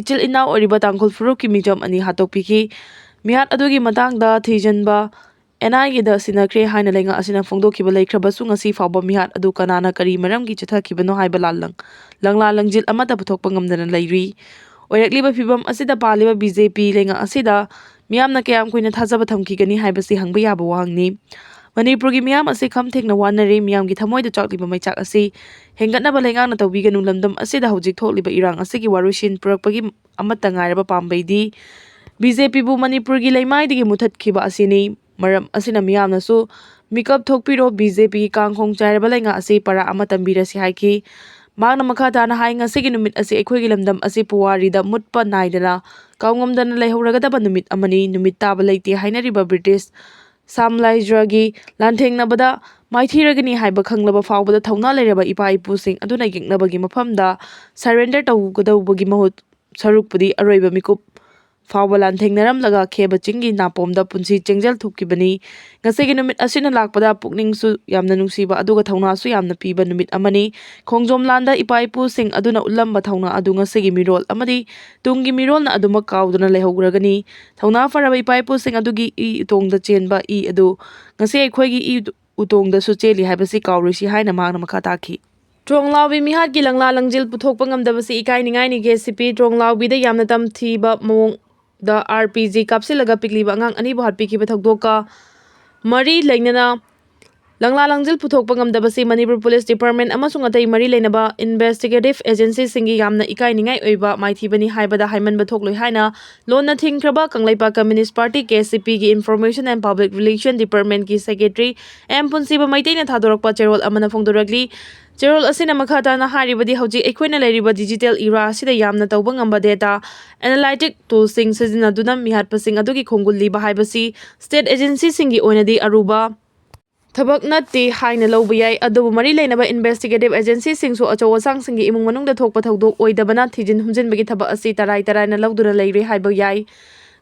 ꯏꯆꯤꯜ ꯏꯅꯥꯎ ꯑꯣꯏꯔꯤꯕ ꯇꯥꯡꯈꯨꯜ ꯐꯨꯔꯨꯞꯀꯤ ꯃꯤꯆꯝ ꯑꯅꯤ ꯍꯥꯠꯇꯣꯛꯄꯤꯈꯤ꯫ ꯃꯤꯍꯥꯠ ꯑꯗꯨꯒꯤ ꯃꯇꯥꯡꯗ ꯊꯤꯖꯤꯟꯕ ꯑꯦꯟ ꯑꯥꯏ ꯑꯦꯗ ꯁꯤꯟꯅꯈ꯭ꯔꯦ ꯍꯥꯏꯅ ꯂꯩꯉꯥꯛ ꯑꯁꯤꯅ ꯐꯣꯡꯗꯣꯛꯈꯤꯕ ꯂꯩꯈ꯭ꯔꯕꯁꯨ ꯉꯁꯤ ꯐꯥꯎꯕ ꯃꯤꯍꯥꯠ ꯑꯗꯨ ꯀꯅꯥꯅ ꯀꯔꯤ ꯃꯔꯝꯒꯤ ꯆꯠꯊꯈꯤꯕꯅꯣ ꯍꯥꯏꯕ ꯂꯥꯜꯂꯪ-, ꯂꯪꯂꯥ ꯂꯪꯖꯤꯜ ꯑꯃꯠꯇ ꯄꯨꯊꯣꯛꯄ ꯉꯝꯗꯅ ꯂꯩꯔꯤ꯫ ꯑꯣꯏꯔꯛꯂꯤꯕ ꯐꯤꯕꯝ ꯑꯁꯤꯗ ꯄꯥꯜꯂꯤꯕ ꯕꯤ ꯖꯦ ꯄꯤ ꯂꯩꯉꯥꯛ ꯑꯁꯤꯗ ꯃꯤꯌꯥꯝꯅ ꯀꯌꯥꯝ ꯀꯨꯏꯅ ꯊꯥꯖꯕ ꯊꯝꯈꯤꯒꯅꯤ ꯍꯥꯏꯕꯁꯤ ꯍꯪꯕ ꯌꯥꯕ ꯋꯥꯍꯪꯅꯤ꯫ ꯃꯅꯤꯄꯨꯔꯒꯤ ꯃꯤꯌꯥꯝ ꯑꯁꯤ ꯈꯝ ꯊꯦꯡꯅ ꯋꯥꯅꯔꯦ꯫ ꯃꯤꯌꯥꯝꯒꯤ ꯊꯃꯣꯏꯗ ꯆꯥꯛꯂꯤꯕ ꯃꯩꯆꯥꯛ ꯑꯁꯤ ꯍꯦꯟꯒꯠꯅꯕ ꯂꯩꯉꯥꯛꯅ ꯇꯧꯕꯤꯒꯅꯨ꯫ ꯂꯝꯗꯝ ꯑꯁꯤꯗ ꯍꯧꯖꯤꯛ ꯊꯣꯛꯂꯤꯕ ꯏꯔꯥꯡ ꯑꯁꯤꯒꯤ ꯋꯥꯔꯣꯏꯁꯤꯟ ꯄꯨꯔꯛꯄꯒꯤ ꯑꯃꯠꯇ ꯉꯥꯏꯔꯕ ꯄꯥꯝꯕꯩꯗꯤ ꯕꯤ ꯖꯦ ꯄꯤꯕꯨ ꯃꯅꯤꯄꯨꯔꯒꯤ ꯂꯩꯃꯥꯏꯗꯒꯤ ꯃꯨꯊꯠꯈꯤꯕ ꯑꯁꯤꯅꯤ꯫ ꯃꯔꯝ ꯑꯁꯤꯅ ꯃꯤꯌꯥꯝꯅꯁꯨ ꯃꯤꯀꯞ ꯊꯣꯛꯄꯤꯔꯣ, ꯕꯤ ꯖꯦ ꯄꯤꯒꯤ ꯀꯥꯡꯈꯣꯡ ꯆꯥꯏꯔꯕ ꯂꯩꯉꯥꯛ ꯑꯁꯤ ꯄꯔꯥ ꯑꯃ ꯇꯝꯕꯤꯔꯁꯤ ꯍꯥꯏꯈꯤ꯫ ꯃꯍꯥꯛꯅ ꯃꯈꯥ ꯇꯥꯅ ꯍꯥꯏ, ꯉꯁꯤꯒꯤ ꯅꯨꯃꯤꯠ ꯑꯁꯤ ꯑꯩꯈꯣꯏꯒꯤ ꯂꯝꯗꯝ ꯑꯁꯤ ꯄꯨꯋꯥꯔꯤꯗ ꯃꯨꯠꯄ ꯅꯥꯏꯗꯅ ꯀꯥꯎꯉꯝꯗꯅ ꯂꯩꯍꯧꯔꯒꯗꯕ ꯅꯨꯃꯤꯠ ꯑꯃꯅꯤ꯫ ꯅꯨꯃꯤꯠ ꯇꯥꯕ ꯂꯩꯇꯦ ꯍꯥꯏꯅꯔꯤꯕ ꯕ꯭ꯔꯤꯇꯤꯁ ꯁꯥꯝꯔꯥꯖ꯭ꯌꯒꯤ ꯂꯥꯟꯊꯦꯡꯅꯕꯗ ꯃꯥꯏꯊꯤꯔꯒꯅꯤ ꯍꯥꯏꯕ ꯈꯪꯂꯕ ꯐꯥꯎꯕꯗ ꯊꯧꯅꯥ ꯂꯩꯔꯕ ꯏꯄꯥ ꯏꯄꯨꯁꯤꯡ ꯑꯗꯨꯅ ꯌꯦꯛꯅꯕꯒꯤ ꯃꯐꯝꯗ surrender ꯇꯧꯒꯗꯧꯕꯒꯤ ꯃꯍꯨꯠ ꯁꯔꯨꯛꯄꯨꯗꯤ ꯑꯔꯣꯏꯕ ꯃꯤꯀꯨꯞ ꯐꯥꯎꯕ ꯂꯥꯟꯊꯦꯡꯅꯔꯝꯂꯒ ꯈꯦꯕ ꯆꯤꯡꯒꯤ ꯅꯥꯄꯣꯝꯗ ꯄꯨꯟꯁꯤ ꯆꯦꯡꯖꯦꯜ ꯊꯨꯞꯈꯤꯕꯅꯤ꯫ ꯉꯁꯤꯒꯤ ꯅꯨꯃꯤꯠ ꯑꯁꯤꯅ ꯂꯥꯛꯄꯗ ꯄꯨꯛꯅꯤꯡꯁꯨ ꯌꯥꯝꯅ ꯅꯨꯡꯁꯤꯕ ꯑꯗꯨꯒ ꯊꯧꯅꯥꯁꯨ ꯌꯥꯝꯅ ꯄꯤꯕ ꯅꯨꯃꯤꯠ ꯑꯃꯅꯤ꯫ ꯈꯣꯡꯖꯣꯝ ꯂꯥꯟꯗ ꯏꯄꯥ ꯏꯄꯨꯁꯤꯡ ꯑꯗꯨꯅ ꯎꯠꯂꯝꯕ ꯊꯧꯅꯥ ꯑꯗꯨ ꯉꯁꯤꯒꯤ ꯃꯤꯔꯣꯜ ꯑꯃꯗꯤ ꯇꯨꯡꯒꯤ ꯃꯤꯔꯣꯜꯅ ꯑꯗꯨꯃꯛ ꯀꯥꯎꯗꯅ ꯂꯩꯍꯧꯔꯒꯅꯤ꯫ ꯊꯧꯅꯥ ꯐꯔꯕ ꯏꯄꯥ ꯏꯄꯨꯁꯤꯡ ꯑꯗꯨꯒꯤ ꯏ ꯎꯇꯣꯡꯗ ꯆꯦꯟꯕ ꯏ ꯑꯗꯨ ꯉꯁꯤ ꯑꯩꯈꯣꯏꯒꯤ ꯏ ꯎꯇꯣꯡꯗꯁꯨ ꯆꯦꯜꯂꯤ ꯍꯥꯏꯕꯁꯤ ꯀꯥꯎꯔꯣꯏꯁꯤ ꯍꯥꯏꯅ ꯃꯍꯥꯛꯅ ꯃꯈꯥ ꯇꯥꯈꯤ꯫ ꯇ꯭ꯔꯣꯡꯂꯥꯎꯕꯤ ꯃꯤꯍꯥꯠꯀꯤ ꯂꯪꯂꯥ ꯂꯪꯖꯤꯜ ꯄꯨꯊꯣꯛꯄ ꯉꯝꯗꯕꯁꯤ ꯏꯀꯥꯏꯅꯤꯡꯉꯥꯏꯅꯤ꯫ ꯀꯦ ꯁꯤ ꯄꯤ ꯇ꯭ꯔꯣꯡꯂꯥꯎꯕꯤꯗ ꯌꯥꯝꯅ ꯇꯝꯊꯤꯕ ꯃꯑꯣꯡꯗ ꯑꯥꯔ ꯄꯤ ꯖꯤ ꯀꯥꯞꯁꯤꯜꯂꯒ ꯄꯤꯛꯂꯤꯕ ꯑꯉꯥꯡ ꯑꯅꯤꯕꯨ ꯍꯥꯠꯄꯤꯈꯤꯕ ꯊꯧꯗꯣꯛꯀ ꯃꯔꯤ ꯂꯩꯅꯅ ꯂꯪꯂꯥ ꯂꯪꯖꯤꯜ ꯄꯨꯊꯣꯛꯄ ꯉꯝꯗꯕꯁꯤ ꯃꯅꯤꯄꯨꯔ ꯄꯨꯂꯤꯁ ꯗꯤꯄꯥꯔꯠꯃꯦꯟ ꯑꯃꯁꯨꯡ ꯑꯇꯩ ꯃꯔꯤ ꯂꯩꯅꯕ ꯏꯟꯚꯦꯁꯇꯤꯒꯦꯇꯤꯚ ꯑꯦꯖꯦꯟꯁꯤꯁꯤꯡꯒꯤ ꯌꯥꯝꯅ ꯏꯀꯥꯏꯅꯤꯡꯉꯥꯏ ꯑꯣꯏꯕ ꯃꯥꯏꯊꯤꯕꯅꯤ ꯍꯥꯏꯕꯗ ꯍꯥꯏꯃꯟꯕ ꯊꯣꯛꯂꯣꯏ ꯍꯥꯏꯅ ꯂꯣꯟꯅ ꯊꯤꯡꯈ꯭ꯔꯕ ꯀꯪꯂꯩꯄꯥꯛ ꯀꯝꯌꯨꯅꯤꯁ꯭ꯠ ꯄꯥꯔꯇꯤ, ꯀꯦ ꯁꯤ ꯄꯤꯒꯤ Information and Public Relation Departmentꯀꯤ Secretary ꯑꯦꯝ ꯄꯨꯟꯁꯤꯕ ꯃꯩꯇꯩꯅ ꯊꯥꯗꯣꯔꯛꯄ ꯆꯦꯔꯣꯜ ꯑꯃꯅ ꯐꯣꯡꯗꯣꯔꯛꯂꯤ꯫ ꯆꯦꯔꯣꯜ ꯑꯁꯤꯅ ꯃꯈꯥ ꯇꯥꯅ ꯍꯥꯏꯔꯤꯕꯗꯤ, ꯍꯧꯖꯤꯛ ꯑꯩꯈꯣꯏꯅ ꯂꯩꯔꯤꯕ digital era ꯑꯁꯤꯗ ꯌꯥꯝꯅ ꯇꯧꯕ ꯉꯝꯕ data analytic toolꯁꯤꯡ ꯁꯤꯖꯤꯟꯅꯗꯨꯅ ꯃꯤꯍꯥꯠꯄꯁꯤꯡ ꯑꯗꯨꯒꯤ ꯈꯣꯡꯒꯨꯜ ꯂꯤꯕ ꯍꯥꯏꯕꯁꯤ state agencyꯁꯤꯡꯒꯤ ꯑꯣꯏꯅꯗꯤ ꯑꯔꯨꯕ ꯊꯕꯛ ꯅꯠꯇꯦ ꯍꯥꯏꯅ ꯂꯧꯕ ꯌꯥꯏ, ꯑꯗꯨꯕꯨ ꯃꯔꯤ ꯂꯩꯅꯕ investigative agencyꯁꯤꯡꯁꯨ ꯑꯆꯧ ꯑꯁꯥꯡꯁꯤꯡꯒꯤ ꯏꯃꯨꯡ ꯃꯅꯨꯡꯗ ꯊꯣꯛꯄ ꯊꯧꯗꯣꯛ ꯑꯣꯏꯗꯕꯅ ꯊꯤꯖꯤꯟ ꯍꯨꯝꯖꯤꯟꯕꯒꯤ ꯊꯕꯛ ꯑꯁꯤ ꯇꯔꯥꯏ ꯇꯔꯥꯏꯅ ꯂꯧꯗꯨꯅ ꯂꯩꯔꯦ ꯍꯥꯏꯕ ꯌꯥꯏ꯫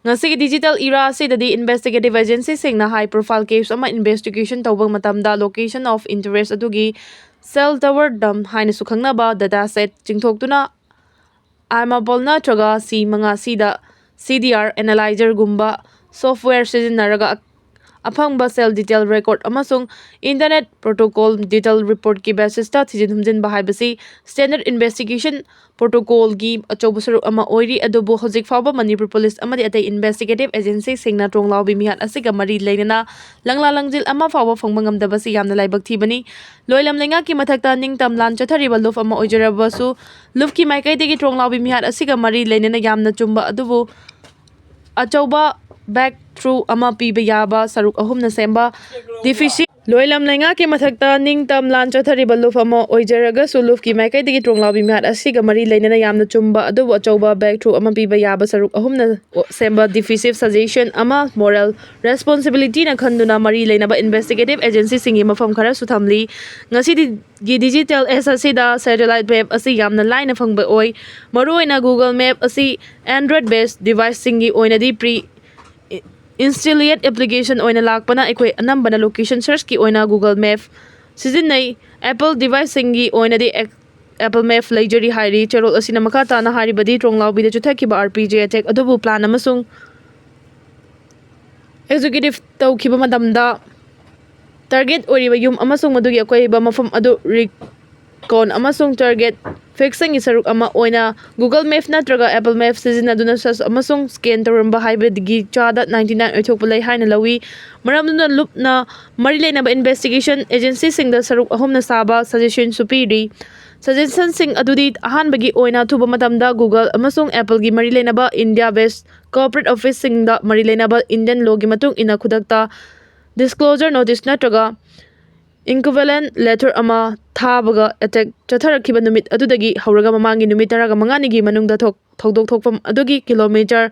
ꯉꯁꯤꯒꯤ digital era ꯑꯁꯤꯗꯗꯤ investigative agencyꯁꯤꯡꯅ high profile case ꯑꯃ investigation ꯇꯧꯕ ꯃꯇꯝꯗ location of interest ꯑꯗꯨꯒꯤ cell tower dump ꯍꯥꯏꯅꯁꯨ ꯈꯪꯅꯕ data set ꯆꯤꯡꯊꯣꯛꯇꯨꯅ IMAPOL ꯅꯠꯇ꯭ꯔꯒ ꯁꯤ ꯃꯉꯥ ꯁꯤꯗ C D R analyzerꯒꯨꯝꯕ software ꯁꯤꯖꯤꯟꯅꯔꯒ ꯑꯐꯪꯕ cell detail record ꯑꯃꯁꯨꯡ internet protocol detail reportꯀꯤ basisꯇ ꯊꯤꯖꯤꯟ ꯍꯨꯝꯖꯤꯟꯕ ꯍꯥꯏꯕꯁꯤ standard investigation protocolꯒꯤ ꯑꯆꯧꯕ ꯁꯔꯨꯛ ꯑꯃ ꯑꯣꯏꯔꯤ꯫ ꯑꯗꯨꯕꯨ ꯍꯧꯖꯤꯛ ꯐꯥꯎꯕ ꯃꯅꯤꯄꯨꯔ ꯄꯨꯂꯤꯁ ꯑꯃꯗꯤ ꯑꯇꯩ investigative agencyꯁꯤꯡꯅ ꯇ꯭ꯔꯣꯡꯂꯥꯎꯕꯤ ꯃꯤꯍꯥꯠ ꯑꯁꯤꯒ ꯃꯔꯤ ꯂꯩꯅꯅ ꯂꯪꯂꯥ ꯂꯪꯖꯤꯜ ꯑꯃ ꯐꯥꯎꯕ ꯐꯪꯕ ꯉꯝꯗꯕꯁꯤ ꯌꯥꯝꯅ ꯂꯥꯏꯕꯛ ꯊꯤꯕꯅꯤ꯫ ꯂꯣꯏꯂꯝ ꯂꯩꯉꯥꯛꯀꯤ ꯃꯊꯛꯇ ꯅꯤꯡꯇꯝ ꯂꯥꯟ ꯆꯠꯊꯔꯤꯕ ꯂꯨꯞ ꯑꯃ ꯑꯣꯏꯖꯔꯕꯁꯨ, ꯂꯨꯞꯀꯤ ꯃꯥꯏꯀꯩꯗꯒꯤ ꯇ꯭ꯔꯣꯡꯂꯥꯎꯕꯤ ꯃꯤꯍꯥꯠ ꯑꯁꯤꯒ ꯃꯔꯤ ꯂꯩꯅꯅ ꯌꯥꯝꯅ ꯆꯨꯝꯕ ꯑꯗꯨꯕꯨ ꯑꯆꯧꯕ back through ꯑꯃ ꯄꯤꯕ ꯌꯥꯕ ꯁꯔꯨꯛ ꯑꯍꯨꯝꯅ ꯁꯦꯝꯕ deficit ꯂꯣꯏꯂꯝ ꯂꯩꯉꯥꯛꯀꯤ ꯃꯊꯛꯇ ꯅꯤꯡꯇꯝ ꯂꯥꯟ ꯆꯠꯊꯔꯤꯕ ꯂꯨꯞ ꯑꯃ ꯑꯣꯏꯖꯔꯒꯁꯨ, ꯂꯨꯞꯀꯤ ꯃꯥꯏꯀꯩꯗꯒꯤ ꯇ꯭ꯔꯣꯡꯂꯥꯎꯕꯤ ꯃꯤꯍꯥꯠ ꯑꯁꯤꯒ ꯃꯔꯤ ꯂꯩꯅꯅ ꯌꯥꯝꯅ ꯆꯨꯝꯕ ꯑꯗꯨꯕꯨ ꯑꯆꯧꯕ ꯕ꯭ꯔꯦꯛꯊ꯭ꯔꯨ ꯑꯃ ꯄꯤꯕ ꯌꯥꯕ ꯁꯔꯨꯛ ꯑꯍꯨꯝꯅ ꯁꯦꯝꯕ ꯗꯤꯐꯤꯁꯤꯞ ꯁꯖꯦꯁꯟ ꯑꯃ ꯃꯣꯔꯦꯜ ꯔꯦꯁꯄꯣꯟꯁꯤꯕꯤꯂꯤꯇꯤꯅ ꯈꯟꯗꯨꯅ ꯃꯔꯤ ꯂꯩꯅꯕ ꯏꯟꯚꯦꯁꯇꯤꯒꯦꯇꯤꯞ ꯑꯦꯖꯦꯟꯁꯤꯁꯤꯡꯒꯤ ꯃꯐꯝ ꯈꯔꯁꯨ ꯊꯝꯂꯤ꯫ ꯉꯁꯤꯒꯤ ꯗꯤꯖꯤꯇꯦꯜ ꯑꯦꯖ ꯑꯁꯤꯗ ꯁꯦꯇꯦꯂꯥꯏꯠ ꯃꯦꯞ ꯑꯁꯤ ꯌꯥꯝꯅ ꯂꯥꯏꯅ ꯐꯪꯕ ꯑꯣꯏ꯫ ꯃꯔꯨꯑꯣꯏꯅ Google Map ꯑꯁꯤ Android based deviceꯁꯤꯡꯒꯤ ꯑꯣꯏꯅꯗꯤ ꯄ꯭ꯔꯤ ꯏꯟꯁꯇꯤꯂꯤꯌꯦꯠ ꯑꯦꯄ꯭ꯂꯤꯀꯦꯁꯟ ꯑꯣꯏꯅ ꯂꯥꯛꯄꯅ, ꯑꯩꯈꯣꯏ ꯑꯅꯝꯕꯅ ꯂꯣꯀꯦꯁꯟ ꯁꯔꯆꯀꯤ ꯑꯣꯏꯅ Google Map ꯁꯤꯖꯤꯟꯅꯩ꯫ ꯑꯦꯄꯜ ꯗꯤꯚꯥꯏꯁꯁꯤꯡꯒꯤ ꯑꯣꯏꯅꯗꯤ ꯑꯦꯛ-, ꯑꯦꯄꯜ ꯃꯦꯞ ꯂꯩꯖꯔꯤ ꯍꯥꯏꯔꯤ꯫ ꯆꯦꯔꯣꯜ ꯑꯁꯤꯅ ꯃꯈꯥ ꯇꯥꯅ ꯍꯥꯏꯔꯤꯕꯗꯤ ꯇ꯭ꯔꯣꯡꯂꯥꯎꯕꯤꯗ ꯆꯨꯊꯈꯤꯕ ꯑꯥꯔ ꯄꯤ ꯖꯤ ꯑꯦꯇꯦꯛ ꯑꯗꯨꯕꯨ ꯄ꯭ꯂꯥꯟ ꯑꯃꯁꯨꯡ ꯑꯦꯛꯖꯤꯀ꯭ꯌꯨꯇꯤꯚ ꯇꯧꯈꯤꯕ ꯃꯇꯝꯗ, ꯇꯥꯔꯒꯦꯠ ꯑꯣꯏꯔꯤꯕ ꯌꯨꯝ ꯑꯃꯁꯨꯡ ꯃꯗꯨꯒꯤ ꯑꯀꯣꯏꯕ ꯃꯐꯝ ꯑꯗꯨ ꯔꯤꯀꯣꯟ ꯑꯃꯁꯨꯡ ꯇꯥꯔꯒꯦꯠ ꯐꯦꯛꯁꯟꯒꯤ ꯁꯔꯨꯛ ꯑꯃ ꯑꯣꯏꯅ Google Map ꯅꯠꯇ꯭ꯔꯒ ꯑꯦꯄꯜ ꯃꯦꯞ ꯁꯤꯖꯤꯟꯅꯗꯨꯅ ꯁꯔꯆ ꯑꯃꯁꯨꯡ ꯁ꯭ꯀꯦꯟ ꯇꯧꯔꯝꯕ ꯍꯥꯏꯕꯗꯒꯤ ꯆꯥꯗ ninety nine ꯑꯣꯏꯊꯣꯛꯄ ꯂꯩ ꯍꯥꯏꯅ ꯂꯧꯏ꯫ ꯃꯔꯝ ꯑꯗꯨꯅ ꯂꯨꯞꯅ ꯃꯔꯤ ꯂꯩꯅꯕ ꯏꯟꯚꯦꯁꯇꯤꯒꯦꯁꯟ ꯑꯦꯖꯦꯟꯁꯤꯁꯤꯡꯗ ꯁꯔꯨꯛ ꯑꯍꯨꯝꯅ ꯁꯥꯕ ꯁꯖꯦꯁꯟꯁꯨ ꯄꯤꯔꯤ꯫ ꯁꯖꯦꯁꯟꯁꯤꯡ ꯑꯗꯨꯗꯤ ꯑꯍꯥꯟꯕꯒꯤ ꯑꯣꯏꯅ ꯑꯊꯨꯕ ꯃꯇꯝꯗ Google ꯑꯃꯁꯨꯡ ꯑꯦꯄꯜꯒꯤ ꯃꯔꯤ ꯂꯩꯅꯕ ꯏꯟꯗꯤꯌꯥ ꯕꯦꯁ ꯀꯣꯔꯄꯣꯔꯦꯠ ꯑꯣꯐꯤꯁꯁꯤꯡꯗ ꯃꯔꯤ ꯂꯩꯅꯕ ꯏꯟꯗꯤꯌꯟ ꯂꯣꯒꯤ ꯃꯇꯨꯡ ꯏꯟꯅ ꯈꯨꯗꯛꯇ ꯗꯤꯁꯀ꯭ꯂꯣꯖꯔ ꯅꯣꯇꯤꯁ ꯅꯠꯇ꯭ꯔꯒ ꯏꯟꯀ꯭ꯋꯤꯚꯦꯂꯦꯟ ꯂꯦꯇꯔ ꯑꯃ ꯊꯥꯕꯒ ꯑꯦꯇꯦꯛ ꯆꯠꯊꯔꯛꯈꯤꯕ ꯅꯨꯃꯤꯠ ꯑꯗꯨꯗꯒꯤ ꯍꯧꯔꯒ ꯃꯃꯥꯡꯒꯤ ꯅꯨꯃꯤꯠ ꯇꯔꯥꯃꯉꯥꯅꯤꯒꯤ ꯃꯅꯨꯡꯗ ꯊꯣꯛ-, ꯊꯧꯗꯣꯛ ꯊꯣꯛꯐꯝ ꯑꯗꯨꯒꯤ ꯀꯤꯂꯣꯃꯤꯇꯔ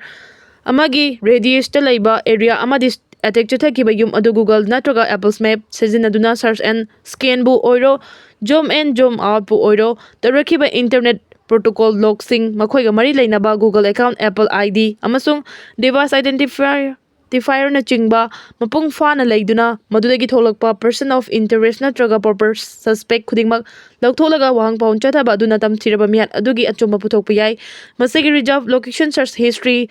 ꯑꯃꯒꯤ ꯔꯦꯗꯤꯌꯁꯇ ꯂꯩꯕ ꯑꯦꯔꯤꯌꯥ ꯑꯃꯗꯤ ꯑꯦꯇꯦꯛ ꯆꯠꯊꯈꯤꯕ ꯌꯨꯝ ꯑꯗꯨ Google ꯅꯠꯇ꯭ꯔꯒ ꯑꯦꯄꯜꯁ ꯃꯦꯞ ꯁꯤꯖꯤꯟꯅꯗꯨꯅ ꯁꯔꯆ ꯑꯦꯟ ꯁ꯭ꯀꯦꯟꯕꯨ ꯑꯣꯏꯔꯣ, ꯖꯨꯝ ꯑꯦꯟ ꯖꯨꯝ ꯑꯥꯎꯠꯄꯨ ꯑꯣꯏꯔꯣ, ꯇꯧꯔꯛꯈꯤꯕ ꯏꯟꯇꯔꯅꯦꯠ ꯄ꯭ꯔꯣꯇꯣꯀꯣꯜ ꯂꯣꯛꯁꯤꯡ, ꯃꯈꯣꯏꯒ ꯃꯔꯤ ꯂꯩꯅꯕ Google account, apple I D ꯑꯃꯁꯨꯡ ꯗꯤꯚꯥꯏꯁ ꯑꯥꯏꯗꯦꯟꯇꯤꯐꯥꯏ-, ꯇꯤꯐꯥꯏꯌꯔꯅꯆꯤꯡꯕ ꯃꯄꯨꯡ ꯐꯥꯅ ꯂꯩꯗꯨꯅ, ꯃꯗꯨꯗꯒꯤ ꯊꯣꯛꯂꯛꯄ person of interest ꯅꯠꯇ꯭ꯔꯒ proper suspect ꯈꯨꯗꯤꯡꯃꯛ ꯂꯧꯊꯣꯛꯂꯒ ꯋꯥꯍꯪ ꯄꯥꯎꯈꯨꯝ ꯆꯠꯊꯕ ꯑꯗꯨꯅ ꯇꯝꯊꯤꯔꯕ ꯃꯤꯍꯥꯠ ꯑꯗꯨꯒꯤ ꯑꯆꯨꯝꯕ ꯄꯨꯊꯣꯛꯄ ꯌꯥꯏ꯫ ꯃꯁꯤꯒꯤ result location search history,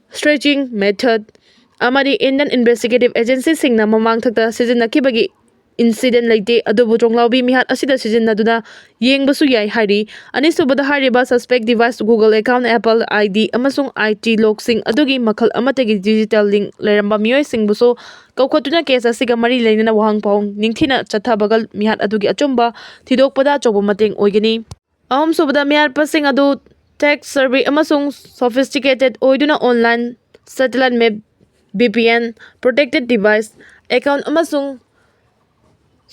stretching method, ꯑꯃꯗꯤ ꯏꯟꯗꯤꯌꯟ ꯏꯟꯚꯦꯁꯇꯤꯒꯦꯇꯤꯚ ꯑꯦꯖꯦꯟꯁꯤꯁꯤꯡꯅ ꯃꯃꯥꯡꯊꯛꯇ ꯁꯤꯖꯤꯟꯅꯈꯤꯕꯒꯤ ꯏꯟꯁꯤꯗꯦꯟ ꯂꯩꯇꯦ, ꯑꯗꯨꯕꯨ ꯇ꯭ꯔꯣꯡꯂꯥꯎꯕꯤ ꯃꯤꯍꯥꯠ ꯑꯁꯤꯗ ꯁꯤꯖꯤꯟꯅꯗꯨꯅ ꯌꯦꯡꯕꯁꯨ ꯌꯥꯏ ꯍꯥꯏꯔꯤ꯫ ꯑꯅꯤꯁꯨꯕꯗ ꯍꯥꯏꯔꯤꯕ suspect device, Google account, apple I D ꯑꯃꯁꯨꯡ ꯑꯥꯏ ꯇꯤ ꯂꯣꯛꯁꯤꯡ ꯑꯗꯨꯒꯤ ꯃꯈꯜ ꯑꯃꯠꯇꯒꯤ ꯗꯤꯖꯤꯇꯦꯜ ꯂꯤꯡ ꯂꯩꯔꯝꯕ ꯃꯤꯑꯣꯏꯁꯤꯡꯕꯨꯁꯨ ꯀꯧꯈꯠꯇꯨꯅ ꯀꯦꯁ ꯑꯁꯤꯒ ꯃꯔꯤ ꯂꯩꯅꯅ ꯋꯥꯍꯪ ꯄꯥꯎꯍꯪ ꯅꯤꯡꯊꯤꯅ ꯆꯠꯊꯕꯒ ꯃꯤꯍꯥꯠ ꯑꯗꯨꯒꯤ ꯑꯆꯨꯝꯕ ꯊꯤꯗꯣꯛꯄꯗ ꯑꯆꯧꯕ ꯃꯇꯦꯡ ꯑꯣꯏꯒꯅꯤ꯫ ꯑꯍꯨꯝꯁꯨꯕꯗ, ꯃꯤꯍꯥꯠꯄꯁꯤꯡ ꯑꯗꯨ tech savvy ꯑꯃꯁꯨꯡ sophisticated ꯑꯣꯏꯗꯨꯅ online satellite map, V P N, protected device, account ꯑꯃꯁꯨꯡ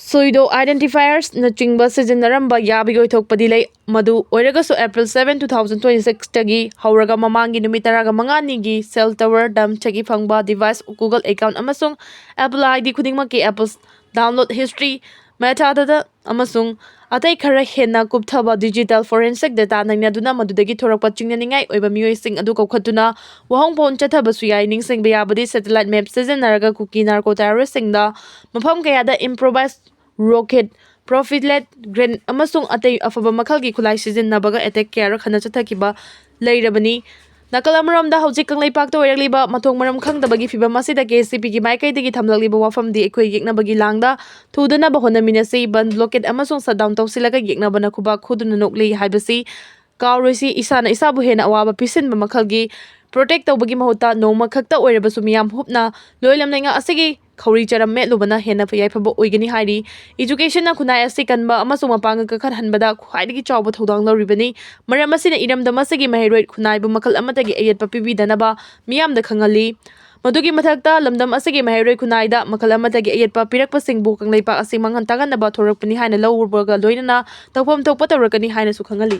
Pseudo identifiersꯅꯆꯤꯡꯕ ꯁꯤꯖꯤꯟꯅꯔꯝꯕ ꯌꯥꯕꯒꯤ ꯑꯣꯏꯊꯣꯛꯄꯗꯤ ꯂꯩ꯫ ꯃꯗꯨ ꯑꯣꯏꯔꯒꯁꯨ, April seven, two thousand twenty-sixꯇꯒꯤ ꯍꯧꯔꯒ ꯃꯃꯥꯡꯒꯤ ꯅꯨꯃꯤꯠ ꯇꯔꯥꯒ ꯃꯉꯥꯅꯤꯒꯤ cell towerꯗꯒꯤ ꯐꯪꯕ device, Google account ꯑꯃꯁꯨꯡ Apple ID ꯈꯨꯗꯤꯡꯃꯛꯀꯤ Apple's download history, metadata ꯑꯃꯁꯨꯡ ꯑꯇꯩ ꯈꯔ ꯍꯦꯟꯅ ꯀꯨꯞꯊꯕ digital forensic data ꯅꯩꯅꯗꯨꯅ ꯃꯗꯨꯗꯒꯤ ꯊꯣꯔꯛꯄ ꯆꯤꯡꯅꯅꯤꯡꯉꯥꯏ ꯑꯣꯏꯕ ꯃꯤꯑꯣꯏꯁꯤꯡ ꯑꯗꯨ ꯀꯧꯈꯠꯇꯨꯅ ꯋꯥꯍꯣꯡ ꯄꯥꯎꯟ ꯆꯠꯊꯕꯁꯨ ꯌꯥꯏ꯫ ꯅꯤꯡꯁꯤꯡꯕ ꯌꯥꯕꯗꯤ, satellite map ꯁꯤꯖꯤꯟꯅꯔꯒ ꯀꯨꯀꯤ narco terroristꯁꯤꯡꯗ ꯃꯐꯝ ꯀꯌꯥꯗ improvised rocket, profiled grenade ꯑꯃꯁꯨꯡ ꯑꯇꯩ ꯑꯐꯕ ꯃꯈꯜꯒꯤ ꯈꯨꯠꯂꯥꯏ ꯁꯤꯖꯤꯟꯅꯕꯒ attack ꯀꯌꯥꯔꯛ ꯍꯟꯅ ꯆꯠꯊꯈꯤꯕ ꯂꯩꯔꯕꯅꯤ꯫ ꯅꯥꯀꯜ ꯑꯃꯔꯣꯝꯗ, ꯍꯧꯖꯤꯛ ꯀꯪꯂꯩꯄꯥꯛꯇ ꯑꯣꯏꯔꯛꯂꯤꯕ ꯃꯊꯣꯡ ꯃꯔꯝ ꯈꯪꯗꯕꯒꯤ ꯐꯤꯚꯝ ꯑꯁꯤꯗ KCPꯒꯤ ꯃꯥꯏꯀꯩꯗꯒꯤ ꯊꯝꯂꯛꯂꯤꯕ ꯋꯥꯐꯝꯗꯤ ꯑꯩꯈꯣꯏ ꯌꯦꯛꯅꯕꯒꯤ ꯂꯥꯡꯗ ꯊꯨꯗꯅꯕ ꯍꯣꯠꯅꯃꯤꯟꯅꯁꯤ꯫ Bandh, blockade ꯑꯃꯁꯨꯡ shutdown ꯇꯧꯁꯤꯜꯂꯒ ꯌꯦꯛꯅꯕꯅ ꯈꯨꯕꯥꯛ ꯈꯨꯗꯨꯅ ꯅꯣꯛꯂꯤ ꯍꯥꯏꯕꯁꯤ ꯀꯥꯎꯔꯣꯏꯁꯤ꯫ ꯏꯁꯥꯅ ꯏꯁꯥꯕꯨ ꯍꯦꯟꯅ ꯑꯋꯥꯕ ꯄꯤꯁꯤꯟꯕ ꯃꯈꯜꯒꯤ protect ꯇꯧꯕꯒꯤ ꯃꯍꯨꯠꯇ ꯅꯣꯡꯃ ꯈꯛꯇ ꯑꯣꯏꯔꯕꯁꯨ ꯃꯤꯌꯥꯝ ꯄꯨꯝꯅ ꯂꯣꯏꯂꯝ ꯂꯩꯉꯥꯛ ꯑꯁꯤꯒꯤ ꯈꯧꯔꯤ ꯆꯔꯝ ꯃꯦꯠꯂꯨꯕꯅ ꯍꯦꯟꯅ ꯌꯥꯏꯐꯕ ꯑꯣꯏꯒꯅꯤ ꯍꯥꯏꯔꯤ꯫ Educationꯅ ꯈꯨꯟꯅꯥꯏ ꯑꯁꯤ ꯀꯟꯕ ꯑꯃꯁꯨꯡ ꯃꯄꯥꯡꯒꯜ ꯀꯟꯈꯠꯍꯟꯕꯗ ꯈ꯭ꯋꯥꯏꯗꯒꯤ ꯆꯥꯎꯕ ꯊꯧꯗꯥꯡ ꯂꯧꯔꯤꯕꯅꯤ꯫ ꯃꯔꯝ ꯑꯁꯤꯅ ꯏꯔꯝꯗꯝ ꯑꯁꯤꯒꯤ ꯃꯍꯩꯔꯣꯏ ꯈꯨꯟꯅꯥꯏꯕꯨ ꯃꯈꯜ ꯑꯃꯠꯇꯒꯤ ꯑꯌꯦꯠꯄ ꯄꯤꯕꯤꯗꯅꯕ ꯃꯤꯌꯥꯝꯗ ꯈꯪꯍꯜꯂꯤ꯫ ꯃꯗꯨꯒꯤ ꯃꯊꯛꯇ, ꯂꯝꯗꯝ ꯑꯁꯤꯒꯤ ꯃꯍꯩꯔꯣꯏ ꯈꯨꯟꯅꯥꯏꯗ ꯃꯈꯜ ꯑꯃꯠꯇꯒꯤ ꯑꯌꯦꯠꯄ ꯄꯤꯔꯛꯄꯁꯤꯡꯕꯨ ꯀꯪꯂꯩꯄꯥꯛ ꯑꯁꯤ ꯃꯥꯡꯍꯟ ꯇꯥꯛꯍꯟꯅꯕ ꯊꯣꯔꯛꯄꯅꯤ ꯍꯥꯏꯅ ꯂꯧꯔꯨꯕꯒ ꯂꯣꯏꯅꯅ ꯇꯧꯐꯝ ꯊꯣꯛꯄ ꯇꯧꯔꯛꯀꯅꯤ ꯍꯥꯏꯅꯁꯨ ꯈꯪꯍꯜꯂꯤ꯫